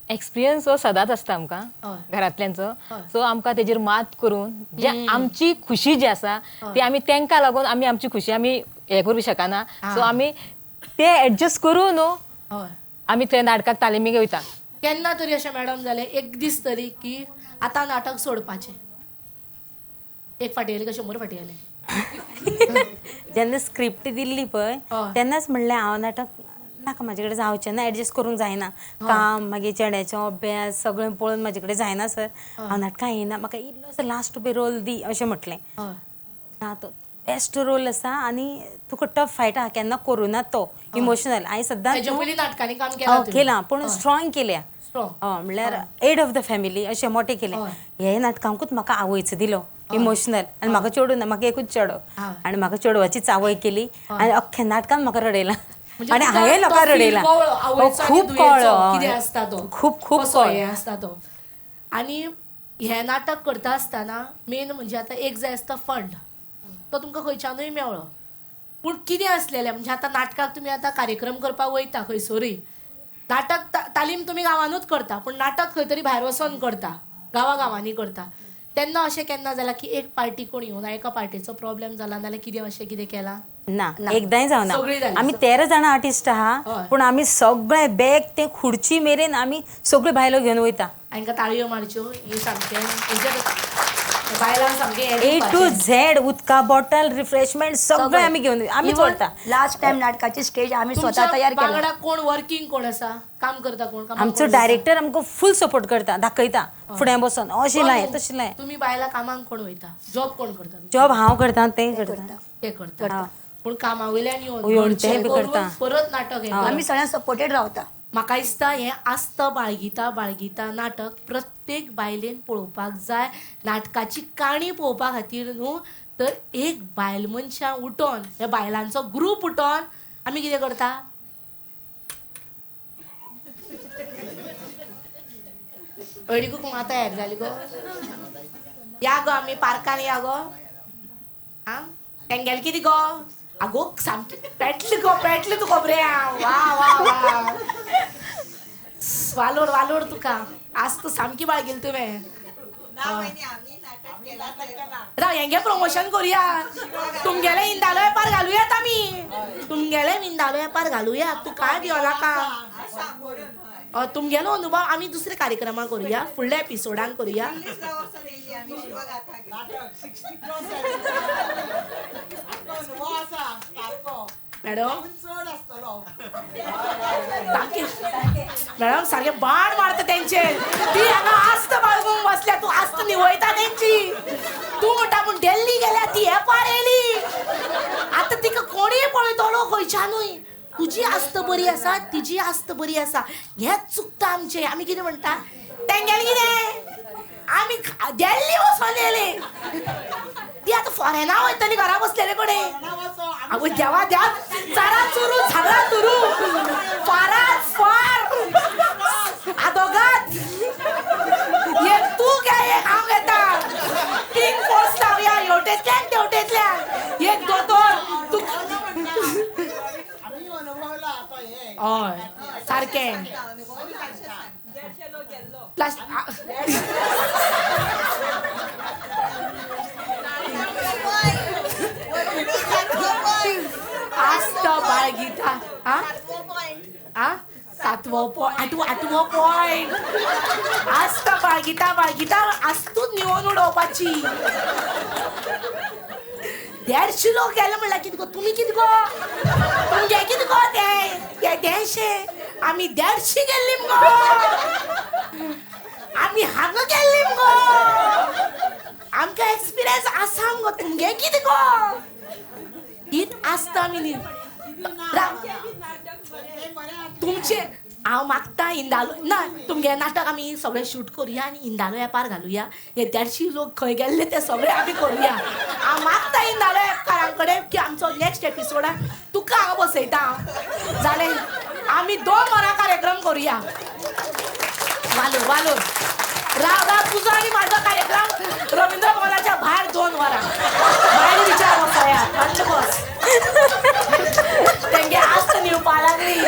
Experience हो सदांच आसता आमकां घरांतल्यांचो. सो आमकां तेजेर मात करून जे आमची खुशी जी आसा ती आमी तेंकां लागून आमी आमची खुशी आमी हें करूंक शकना. सो आमी ते एडजस्ट करून न्हू आमी थंय नाटकाक तालिमीक वयता. केन्ना तरी अशें मॅडम जालें एक दीस तरी की आतां नाटक सोडपाचें? एक फाटी येयलें काय 100 फाटी येयलें? जेन्ना स्क्रिप्ट दिल्ली पळय तेन्नाच म्हणलें हांव नाटक नाका, म्हाजे कडेन जावचें ना, एडजस्ट करूंक जायना, काम मागीर चेड्याचो अभ्यास सगळें पळोवन म्हाजे कडेन जायना सर, हांव नाटकां येना, म्हाका इल्लोसो लास्ट बी रोल दी अशें म्हटलें. ना तो बेस्ट रोल आसा आनी तुका टफ फायट आहा, केन्ना करूं ना तो इमोशनल. हांवें सद्दां नाटकांनी काम केलां पूण स्ट्रॉंग केल्या, म्हणल्यार एड ऑफ the family अशें मोटें केलें. हे नाटकांकूच म्हाका आवयचो दिलो इमोशनल आनी म्हाका चेडूं ना, म्हाका एकूच चेडो आनी म्हाका चेडवाची चावय केली आनी अख्ख्या नाटकान म्हाका रडयला आनी हांवें लोकांक रडयला. खूब कळ्ळो, खूब खूब कळ्ळो आसता तो. आनी हें नाटक करता आसतना मेन म्हणजे आतां एक जाय आसता फंड, तो तुमकां खंयच्यानूय मेळ्ळो, पूण कितें आसलेलें म्हणजे आतां नाटकाक तुमी आतां कार्यक्रम करपाक वयता खंयसरूय, नाटक तालीम तुमी गांवानूच करता पूण नाटक खंय तरी भायर वचोन करता, गांवा गांवांनी करता, तेन्ना अशें केन्ना जालां की एक पार्टी कोण येवना, एका पार्टीचो प्रॉब्लेम जाला नाल्यार कितें अशें कितें केलां? ना, एकदांय जावना. आमी 13 जाणां आर्टिस्ट आहा पूण आमी सगळे बॅग ते खुर्ची मेरेन आमी सगळे बायलो घेवन वयता. हांकां ताळयो मारच्यो, हे सामकें बायलांक सामकें ए टू झेड उदका बॉटल रिफ्रेशमेंट सगळें आमी घेवन आमी चोडटा. लास्ट टायम नाटकाची स्टेज आमी स्वता तयार केली. वांगडा कोण वर्किंग कोण आसा, काम करता कोण? आमचो डायरेक्टर आमकां फूल सपोर्ट करता, दाखयता फुडें बसोन अशें लाय तशें लाय. तुमी बायलां कामाक कोण वयता, जॉब कोण करता? जॉब हांव करता, तें करता, ते करता, पूण कामा वयल्यान येवन तें बी करता, परत नाटक. आमी सगळ्यांक सपोर्टेड रावता. म्हाका दिसता हें आसता बाळगिता बाळगिता नाटक प्रत्येक बायलेन पळोवपाक जाय. नाटकाची काणी पळोवपा खातीर न्हू तर एक बायल मनशां उठोन, ह्या बायलांचो ग्रूप उठोन आमी कितें करता, हळदी कुकमा तयार जाली गो, या गो आमी पार्कान या गो, आं तेंगेलें कितें गो, आगो सामकी पेटली गो, पेटली तुका खबरे, वा वा वा वालोर वालोर तुका, आज तूं सामकी बाळगेली तुवें. राव हेंगे प्रमोशन करुया, तुमगेलें इंदालो एपार घालुयात आमी, तुमगेलें इंदालो एपार घालुया, तूं कांय भियो नाका. तुमगेलो अनुभव आमी दुसऱ्या कार्यक्रमाक करुया, फुडल्या एपिसोडान करुया. मॅडम मॅडम सारके बाण मारता तेंचे, ती हांगा आस्त बाळगूंक बसल्या, तूं आस्त निवयता तेंची, तूं म्हणटा पूण दिल्ली गेल्या ती एपार येयली, आतां तिका कोणूय पळयतलो खंयच्यानूय, तुजी आस्त बरी आसा तिजी आस्त बरी आसा, हेंच चुकता आमचें. आमी कितें म्हणटा तेंगेलें कितें, आमी दिल्ली वचोन येयले, ती आतां फॉरेना वयतली घरा बसलेले कडेन. आवय देवा द्या, चारा चुरू झाडां चुरू फारात फार आदोगात, एक तूं घे एक हांव घेता, 3 फोर्स लावया हेवटेंतल्यान तेवटेंतल्यान, एक दोतोर तूं. हय सारकें. आसता बाळगिता आ सातवो पॉयंट, आठवो पॉयंट आसता बाळगिता बाळगिता आसतूच निवोन उडोवपाची. 150 लोक गेले म्हणल्यार कितें गो, तुमी कितें गो, तुमगे कितें गो ते 150, आमी 150 गेल्ली मगो, आमी हांगा गेल्ली मगो, आमकां एक्सपिरियन्स आसा मगो, तुमगे कितें गो, हीच आसता आमी न्ही. तुमचे हांव मागता इंदालो ना, तुमगे नाटक आमी सगळें शूट करुया आनी इंदालो एपार घालुया, हे 150 लोक खंय गेल्ले ते सगळे आमी करुया. हांव मागता इंदालो एपकारां कडेन की आमचो नॅक्स्ट एपिसोडाक तुका हांव बसयता हांव, जालें आमी 2 वरां कार्यक्रम करुया. वालोर वालोर, राव राव, तुजो आनी म्हाजो कार्यक्रम रविंद्र भवनाच्या भायर 2 वरां, भायर विचार बसया, मातशें बस. तेंगे आस्त न्हिवपा लागली,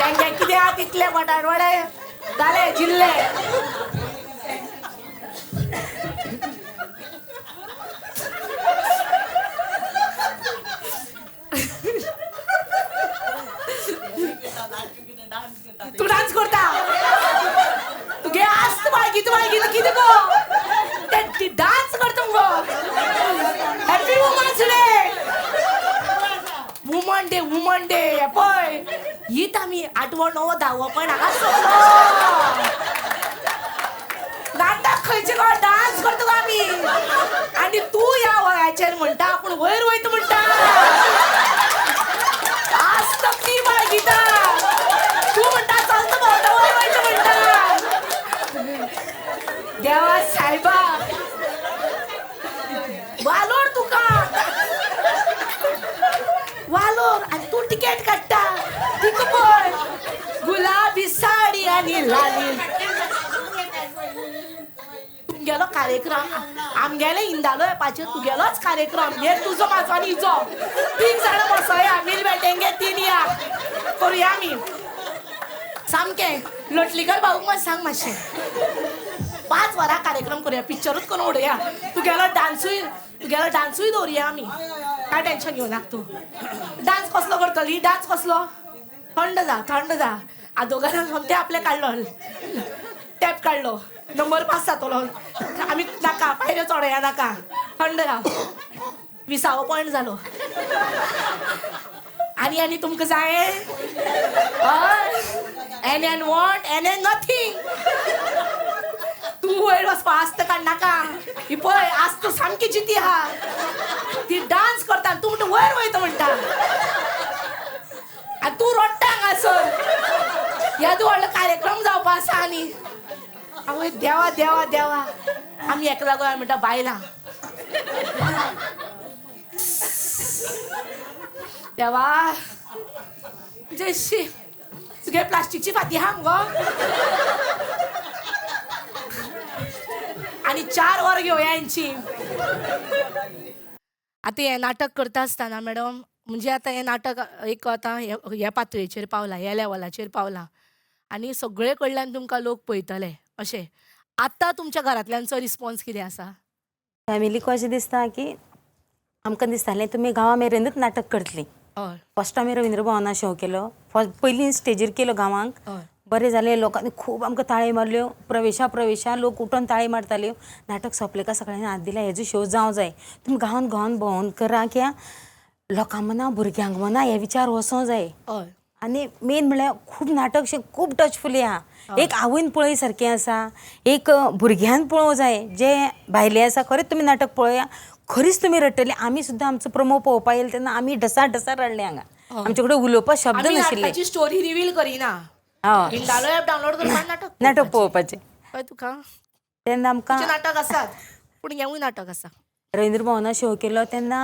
तेंगे कितें आहा तितले बटाटवडे. वुमन डे, वुमन डे पळय हीत आमी आठवो णवो धावो पण हांगा सोंपलो. नाटक खंयचे गो, डान्स करता गो आमी. आनी तूं ह्या वयाचेर म्हणटा आपूण वयर वयता म्हणटा. आज तकली बाळगिता तूं म्हणटा चलता भोंवता वयर वयता म्हणटा. देवा सायबा, वालोर तुका, वालोर. आनी तूं तिकेट काडटा तिका पळय, गुलाबी साडी आनी लाली. तुमगेलो कार्यक्रम आमगेले इंदालो येपाचेर तुगेलोच कार्यक्रम. हे तुजो म्हाजो आनी हिजो तीग जाणां बसया, मिल बैठेंगे तीन या करुया आमी. सामकें लोटलीकर भाऊक मात सांग मातशें, 5 वरां कार्यक्रम करुया, पिक्चरूच करून उडोवया. तुगेलो डान्सूय, तुगेलो डान्सूय दवरुया आमी, काय टेन्शन घेवं नाका तूं. डान्स कसलो करतली? डान्स कसलो? थंड जा, थंड जा. आदोगारान सोमतें आपलें काडलो, टॅप काडलो, नंबर 5 जातलो. आमी नाका पायऱ्यो चडोया नाका, थंड जा. 20वो पॉयंट जालो. आनी आनी तुमकां जाय N N want N N nothing. तूं वयर वचपा आस्त काडनाका. ही पळय आस्त सामकी जिती आहा, ती डान्स करता तूं म्हणटा वयर वयता म्हणटा. आनी तूं रडटा हांगासर. येदो व्हडलो कार्यक्रम जावपा आसा आनी आवय देवा देवा देवा. आमी एकला गोंय म्हणटा बायलां. देवा जशी तुगे प्लास्टिकची फाती आहा मुगो. आनी 4 वरां घेवया हेंची. आतां हें नाटक करता आसतना मॅडम, म्हणजे आतां हें नाटक एक आतां ह्या पातळेचेर पावलां, ह्या लेवलाचेर पावलां आनी सगळे कडल्यान तुमकां लोक पळयतले अशें. आतां तुमच्या घरांतल्यांचो रिस्पॉन्स कितें आसा? फॅमिलीक अशें दिसता की आमकां दिसतालें तुमी गांवा मेरेनूच नाटक करतली. फर्स्ट आमी रविंद्र भवना शो केलो, पयलीं स्टेजीर केलो गांवांक. बरें जालें, लोकांनी खूब आमकां ताळी मारल्यो. प्रवेशा प्रवेशा लोक उठोन ताळी मारताल्यो. नाटक सोंपलें काय सगळ्यांनी हात दिला, हेजो शो जावं जाय, तुमी गांवान गांवान भोंवन करा कित्याक लोकां मना भुरग्यांक मना हे विचार वचों जाय. आनी मेन म्हणल्यार खूब नाटक शें खूब टचफुली आहा. एक आवयन पळय सारकें आसा, एक भुरग्यान पळोवं जाय. जे भायले आसा खरेंच तुमी नाटक पळया, खरीच तुमी रडटले. आमी सुद्दां आमचो प्रोमो पळोवपा येयले तेन्ना आमी ढसा ढसा रडले हांगा. आमचे कडेन उलोवपाक शब्द नाशिल्ले. स्टोरी रिवील करिना. इंदालो एप डावनलोड करपाक नाटक नाटक पळोवपाचें हय तुका तेन्ना आमकां नाटक आसात, पूण हेंवूय नाटक आसा. रविंद्र भवना शो केलो तेन्ना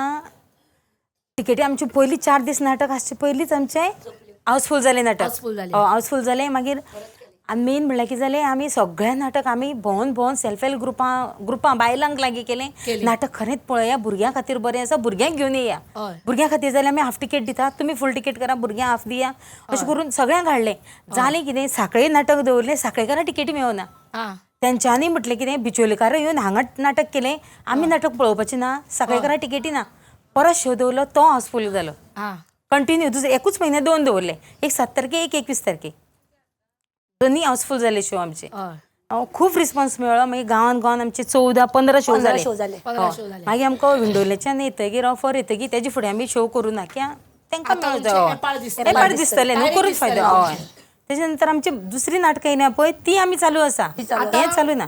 तिकेटी आमची पयली 4 दीस नाटक आसचे पयलींच आमचें हावसफूल जालें नाटक. हावसफूल जालें. मागीर मेन म्हणल्यार कितें जालें, आमी सगळें नाटक आमी भोंवन भोंवन सेल्फ हेल्प ग्रुपां ग्रुपां बायलांक लागीं केलें. नाटक खरेंच पळया, भुरग्यां खातीर बरें आसा, भुरग्यांक घेवन येया. भुरग्यां खातीर जाल्यार आमी हाफ तिकेट दिता, तुमी फूल तिकेट करा, भुरग्यांक हाफ दिया, अशें करून सगळ्यांक हाडलें. जालें कितें, साखळे नाटक दवरलें, साखळेकारां तिकेटी मेळना. तेंच्यांनी म्हटलें कितें, बिचोलेकारां येवन हांगा नाटक केलें, आमी नाटक पळोवपाचें ना, साखळेकारां तिकेटी ना. परत शो दवरलो, तो हावसफूल जालो कंटिन्यू. दुसरे एकूच म्हयन्या 2 दवरले, एक 7 तारखे, एक 21 तारखे, दोन्ही हावसफूल जाले शो आमचे. खूब रिस्पॉन्स मेळ्ळो. मागीर गांवान गांवान आमचे 14-15 शो जाले. मागीर आमकां विंडोलेच्यान येतगीर ऑफर येतगीर तेजे फुडें आमी शो करूं ना कित्याक तांकां मेळता एपाळ दिसतलें न्हू, करून फायदो. हय, तेच्या नंतर आमची दुसरी नाटकां येयल्या पळय ती आमी चालू आसा, हें चालू ना.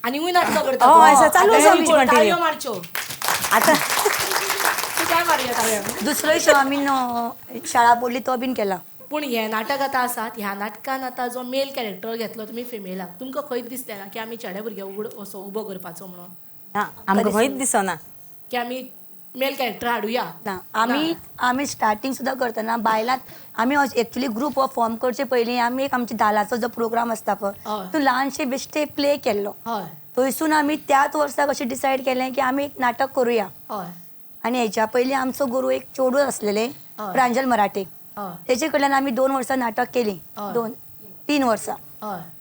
आनीकूय नाटकां करता. हय आसा, चालू आसा आमची कंटिन्यू. आतां दुसरोय शो आमी शाळा पडली तो बीन केला. पूण हें नाटक आतां आसात, ह्या नाटकान आतां जो मेल कॅरेक्टर घेतलो तुमी फिमेलाक, तुमकां खंयच दिसलें ना की आमी चेडे भुरगे उगड असो उबो करपाचो म्हणून? ना, आमकां खंयच दिसना की आमी मेल कॅरेक्टर हाडुया ना. आमी आमी स्टार्टींग सुद्दां करतना बायलां आमी एक्चुअली ग्रूप हो फॉर्म करचे पयलीं आमी एक आमच्या धालाचो जो प्रोग्राम आसता पळय तो ल्हानशे बेश्टे प्ले केल्लो. थंयसून आमी त्याच वर्साक अशें डिसायड केलें की आमी एक नाटक करुया. आनी हेच्या पयलीं आमचो गुरू एक चेडूं आसलेलें प्रांजल मराठे, तेचे कडल्यान आमी 2 वर्सां नाटक केलीं, 2-3 वर्सां.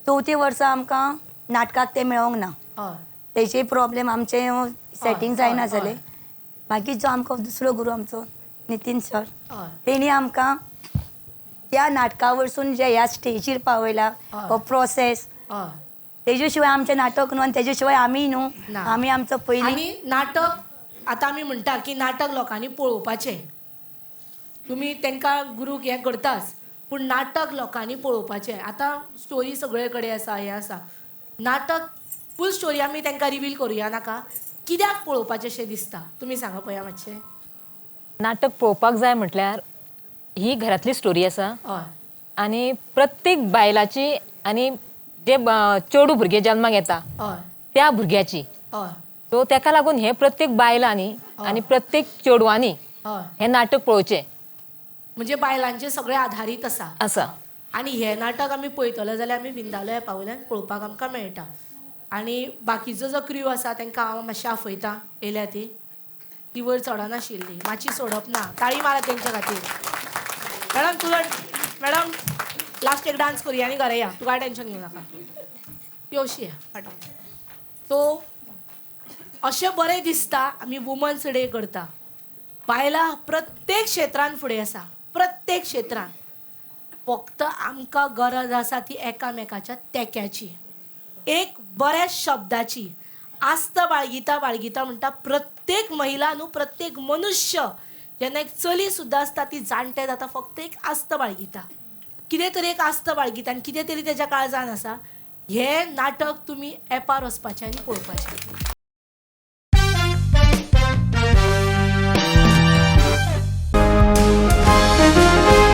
चवथी वर्सा आमकां नाटकाक तें मेळोंक ना, तेजे प्रॉब्लेम आमचें सेटींग जायना जालें. मागीर जो आमकां दुसरो गुरू आमचो नितीन सर, तेणी आमकां त्या नाटका वरसून जे ह्या स्टेजीर पावयला हो प्रोसेस, तेजे शिवाय आमचें नाटक न्हू आनी तेजे शिवाय आमी न्हू, आमी आमचो पयलीं नाटक. आतां आमी म्हणटा की नाटक लोकांनी पळोवपाचें, तुमी तांकां गुरूक हें करताच, पूण नाटक लोकांनी पळोवपाचें. आतां स्टोरी सगळे कडेन आसा, हें आसा नाटक, फूल स्टोरी आमी तांकां रिवील करुया नाका. कित्याक पळोवपाचें अशें दिसता तुमी सांगा पळया मातशें. नाटक पळोवपाक जाय म्हटल्यार ही घरांतली स्टोरी आसा आनी प्रत्येक बायलाची आनी जे चेडूं भुरगें जल्माक येता त्या भुरग्याची, सो तेका लागून हे प्रत्येक बायलांनी आनी प्रत्येक चेडवांनी हें नाटक पळोवचें. म्हणजे बायलांचे सगळे आधारीत आसा. आसा. आनी हें नाटक आमी पळयतले जाल्यार आमी विंदालो एपा वयल्यान पळोवपाक आमकां मेळटा. आनी बाकीचो जो क्रू आसा तांकां हांव मातशें आफयता. येयल्या ती, ती वयर चडनाशिल्ली, मातशी सोडप ना, ताळी मारा तेंच्या खातीर. मॅडम तुजो, मॅडम लास्ट एक डांस करुया आनी घरा या, तुका टेंशन घेवं नाका. योशी या फाटल्यान. सो अशें बरें दिसता आमी वुमन्स डे करता, बायलां प्रत्येक क्षेत्रान फुडें आसा, प्रत्येक क्षेत्रान. फक्त आमकां गरज आसा ती एकामेकाच्या तेंक्याची, एक बऱ्या शब्दाची. आस्त बाळगिता बाळगिता म्हणटा प्रत्येक महिला न्हू, प्रत्येक मनुष्य जेन्ना एक चली सुद्दां आसता ती जाणटे जाता, फक्त एक आस्त बाळगिता, कितें तरी एक आस्त बाळगिता आनी कितें तरी तेज्या काळजान आसा. हें नाटक तुमी एपार वचपाचें आनी पळोवपाचें.